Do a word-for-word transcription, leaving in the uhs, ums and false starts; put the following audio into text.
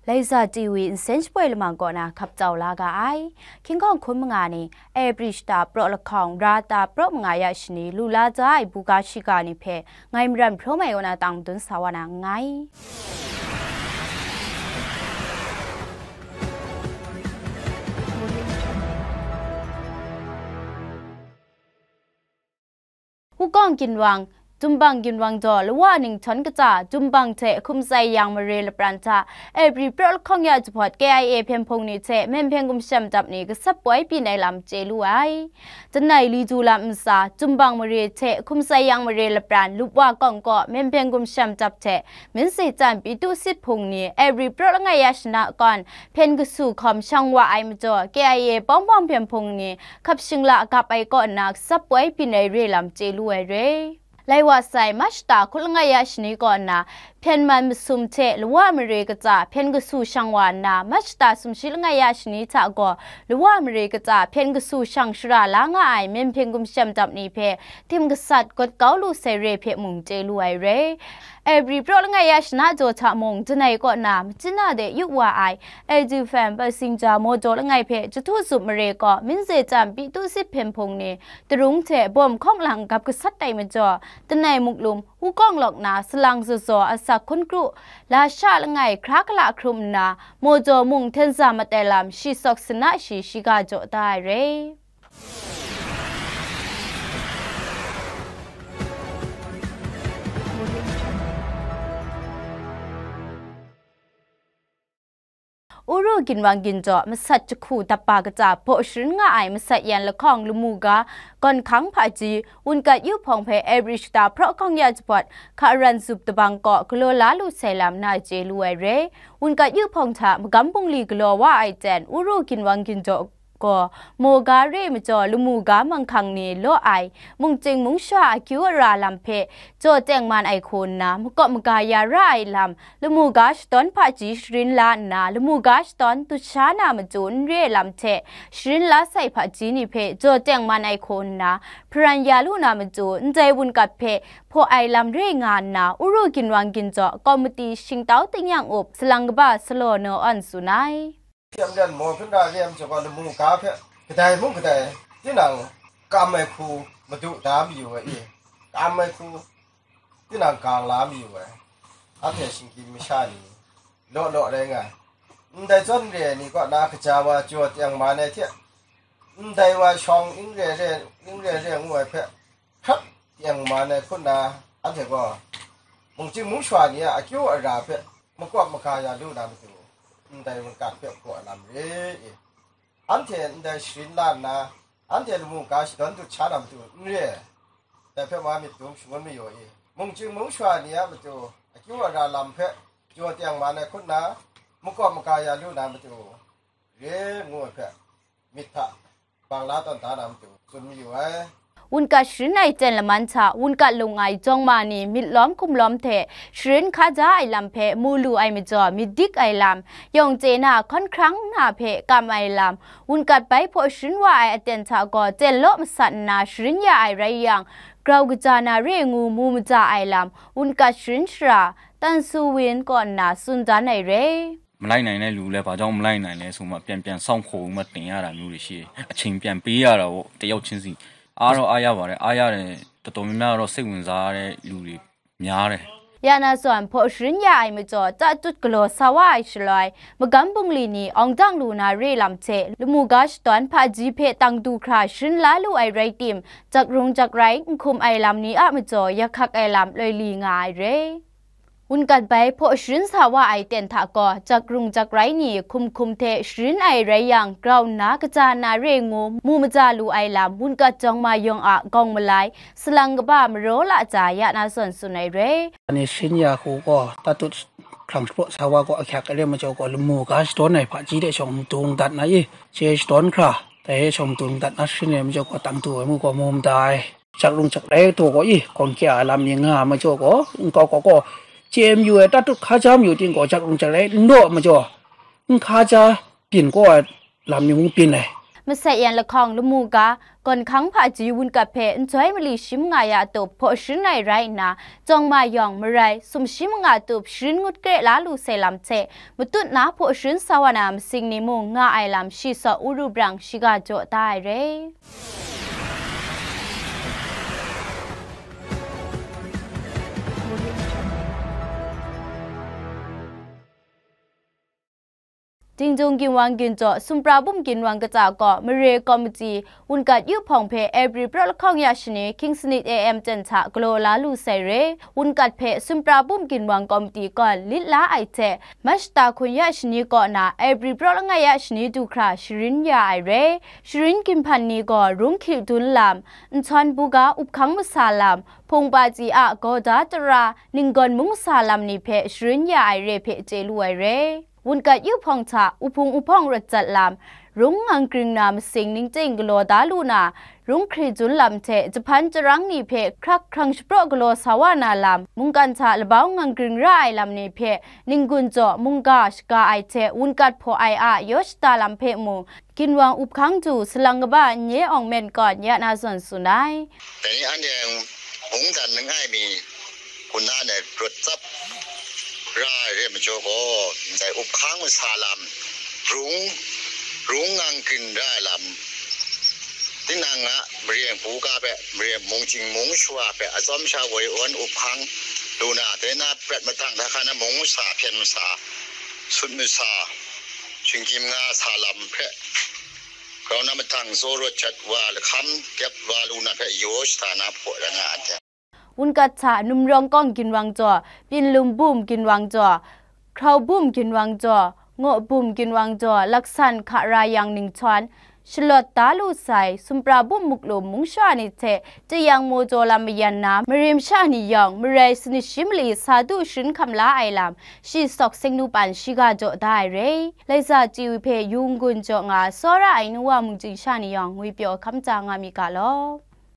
Laika T V nsen shapoi lamang kaw na hkap tsau la ga ai. Hkying hkawng hkun manga ni, April shata praw lahkawng, ra ta praw manga ya shani, lu la za ai buga shiga ni hpe ngai maram hpraw mai kaw na tang dun sa wa na nngai. Wukawng ginwang, Jumbang ginwang jaw, lawa ninghtawng kata, Jumbang hte Hkum Sai Yang mare lapran hta, April praw lahkawng ya jahpawt K I A hpyen hpung ni hte Myen Hpyen Gumshem dap ni gasat poi byin ai lam chye lu ai. Janai li du lam ntsa, Jumbang mare hte Hkum Sai Yang mare lapran, Lupwa kawng kaw Myen Hpyen Gumshem dap hte, Minse Chan Pyi Tu Sit hpung ni, April praw langai ya shana kawn, hpyen kasu hkawm shang wa ai majaw, K I A Pawng Pawng hpyen hpung ni, hkap shingla gap ai kaw nna, gasat poi byin ai re lam chye lu ai re. Lai wa sai, March shata hkut langai ya shani kaw nna, hpyen man masum hte lawa mare kata, hpyen kasu shang wa nna, March shata sumshi langai ya shani hta gaw, lawa mare kata, hpyen kasu shang shara la nga ai Myen Hpyen Gumshem dap ni hpe, tim gasat gawt kau lu sai re hpe mung chye lu ai re. April praw langai ya shana jaw hta mung, janai kaw na, machyin a de yu wa ai, L G F M Passenger Motor langai hpe, Jahtu Zup mare kaw, Minse Chan Pyi Tu Sit hpyen hpung ni, tarung hte bawm hkawng lang gap gasat ai majaw, Tanai Muklum, Wukawng lawk na, salang zazaw asak hkun kru, lasha langai hkra kala hkrum nna, Motor mung hten za mat ai lam, shi sawk sana shi shiga jaw da ai re. Uru ginwang ginjaw masat jahku dapba kata baw sharin nga ai masat yan lahkawng lamu ga gawn hkang hpaji, wunkat yu hpawng hpe April shata praw hkawng ya jahpawt, hka aran zup dabang kaw galaw la lu sai lam na chye lu ai re. Wunkat yu hpawng hta magam bungli galaw wa ai ten, Uru ginwang ginjaw gaw, maw ga re majaw, lamu ga manghkang ni law ai, mungchying mungsha akyu ara lam hpe, jaw teng man ai hku nna, makawp maga ya ra ai lam, lamu ga shadawn hpaji sharin la nna, lamu ga shadawn dut sha na matu n re ai lam hte, sharin la sai hpaji ni hpe, jaw teng man ai hku nna, hparan ya lu na matu, ndai wunkat hpe hpaw ai lam re nga nna, Uru ginwang ginjaw, komiti shingtau tingnyang up, salang kaba Salaw Naw Awn tsun ai. Hpyen len maw hpyen ra re ai majaw gaw, lamu ga hpe kadai mung kadai, tinang kam ai hku madu da mayu ai i? Kam ai hku tinang gang la mayu ai? Anhte shinggyim masha ni law law rai nga ai. Ndai zawn re ai ni kaw na kaja wa jaw teng man ai hte, ndai wa shawng n re re, n re re ngu ai hpe, hkrat teng man ai hku nna, anhte gaw mungchying mungsha ni a akyu ara hpe makawp maga ya lu na matu, ndai wunkat hpe hpaw ai lam re i? Anhte ndai sharin la nna, anhte lamu ga shadawn dut sha na matu n re ai. Dai hpe ma myit dum shangun mayu i? Mungchying mungsha ni a matu akyu ara lam hpe jaw teng man ai hku nna, makawp maga ya lu na matu, re ngu ai hpe, myit hta bang la tawn da na matu tsun mayu ai. Wunkat sharin ai ten laman hta, wunkat lung ai jawng ma ni myit lawm hkum lawm hte sharin hkaja ai lam hpe mu lu ai majaw, myit dik ai lam, yawng chye na hkawn hkrang na hpe kam ai lam, wunkat bai hpaw sharin wa ai aten hta gaw ten law masat nna sharin ya ai rai yang, grau kaja na re ngu mu maja ai lam, wunkat sharin shara, Tan Su Win kaw nna tsun dan ai re. မလိုက်နိုင်တဲ့လူလည်း ဘာကြောင့်မလိုက်နိုင်လဲဆိုမှ ပြန်ပြန်စောင့်ခိုပြီးမှတင်ရတာမျိုးတွေရှိတယ်။ အချိန်ပြန်ပေးရတာပေါ့ တစ်ယောက်ချင်းစီ။ အားတော့အားရပါတယ်။ အားရတယ်။ တော်တော်များများကတော့စိတ်ဝင်စားတဲ့လူတွေများတယ်။ Ya na zawn hpaw sharin ya ai majaw, tatut galaw sa wa ai shaloi, magam bungli ni awng dang lu na re lam hte, lamu ga shadawn hpaji hpe tang du hkra sharin la lu ai rai tim, jak rung jak rai n hkum ai lam ni a majaw, yak hkak ai lam loi li nga ai re. Wunkat bai hpaw sharin sa wa ai ten hta gaw, jak rung jak rai ni hkum hkum hte sharin ai rai yang, grau nna kaja na re ngu mu maja lu ai lam, wunkat jawng ma yawng a gawng malai, salang kaba maraw la ja ya na zawn tsun ai re. Ani sharin ya hku gaw, tatut hkrang shapraw sa wa gaw, ahkyak ai re majaw gaw, lamu ga shadawn ai hpaji de shawng matu dat na i, chye shadawn hkra, dai shawng matu dat na sharin ai majaw gaw, tang du ai mu gaw, mu mada ai. Jak rung jak rai taw gaw i, gawn kya ai lam ni nga ai majaw gaw, nkau kau gaw, chye mayu ai, tatut hkaja mayu ting gaw, jak rung jak rai n daw ai majaw, n hkaja byin kau ai lam ni mung byin ai. Masai yan lahkawng lamu ga, gawn hkang hpaji wunkat hpe nhtoi mali shi manga ya tup hpaw sharin ai rai nna, jawng ma yawng marai sumshi manga tup sharin ngut kre la lu sai lam hte matut na hpaw sharin sa wa na masing ni mung nga ai lam shi saw Uru Brang shiga jaw da ai re. Dingdung ginwang ginjaw, Sumpra Bum ginwang kata kaw, mare komiti wunkat yu hpawng hpe April praw lahkawng ya shani, King Sanit A M ten hta galaw la lu sai re. Wunkat hpe Sumpra Bum ginwang komiti kaw lit la ai hte, Mashta hkun ya shani kaw na April praw langai ya shani du hkra sharin ya ai re. Sharin ginhpan ni gaw rung hkri dun lam, nhtawin buga up hkang masa lam, hpung paji a gawda tara, ninggawn mung masa lam ni hpe sharin ya ai re hpe chye lu ai re. Wunkat yu hpawng hta, uhpung uhpawng rawt jat lam, rung ngang gring na masing ningting galaw da lu na, rung hkri dun lam hte jahpan jarang ni hpe hkrak hkrang shapraw galaw sa wa na lam, mungkan hta labau ngang gring ra ai lam ni hpe ninggun jaw mungga shaga ai hte wunkat hpaw ai a yaw shada lam hpe mung, ginwang up hkang du salang kaba n-, nye awng men kawn ya na zawn tsun ai. Dai ni anhte mungdan langai mi hkun na rawt tsap ra ai re majaw gaw, ndai up hkang masa lam, rung, rung ngang grin ra ai lam, tinang a mare buga hpe, mare mung chying mung shawa hpe atsawm sha woi awn up hkang lu na, dai na prat matang hta hkan na mung masa, hpyen masa, sut masa, shinggyim nga sa lam hpe, grau na matang tsaw rawt jat wa lahkam kyep wa lu na hpe yaw shada na hpaw ra nga ai hte. Wunkat hta Numrawng Kawng ginwang jaw, Pinlum Bum ginwang jaw, Hkrau Bum ginwang jaw, Ngaw Bum ginwang jaw, Laksan hka ra yang ninghtawin, shalawt da lu sai, Sumpra Bum muklum mung sha ni hte, tayang maw jaw lam mayan na, mare masha ni yawng, marai sanit shi mali sa du sharin hkam la ai lam, shi sawk seng nu pan shiga jaw da ai re. Laiza Chyu hpe yu n-gun jaw nga, tsawra ai nu wa mung chying sha ni yawng, ngwipyaw hkam ja nga mi ga law.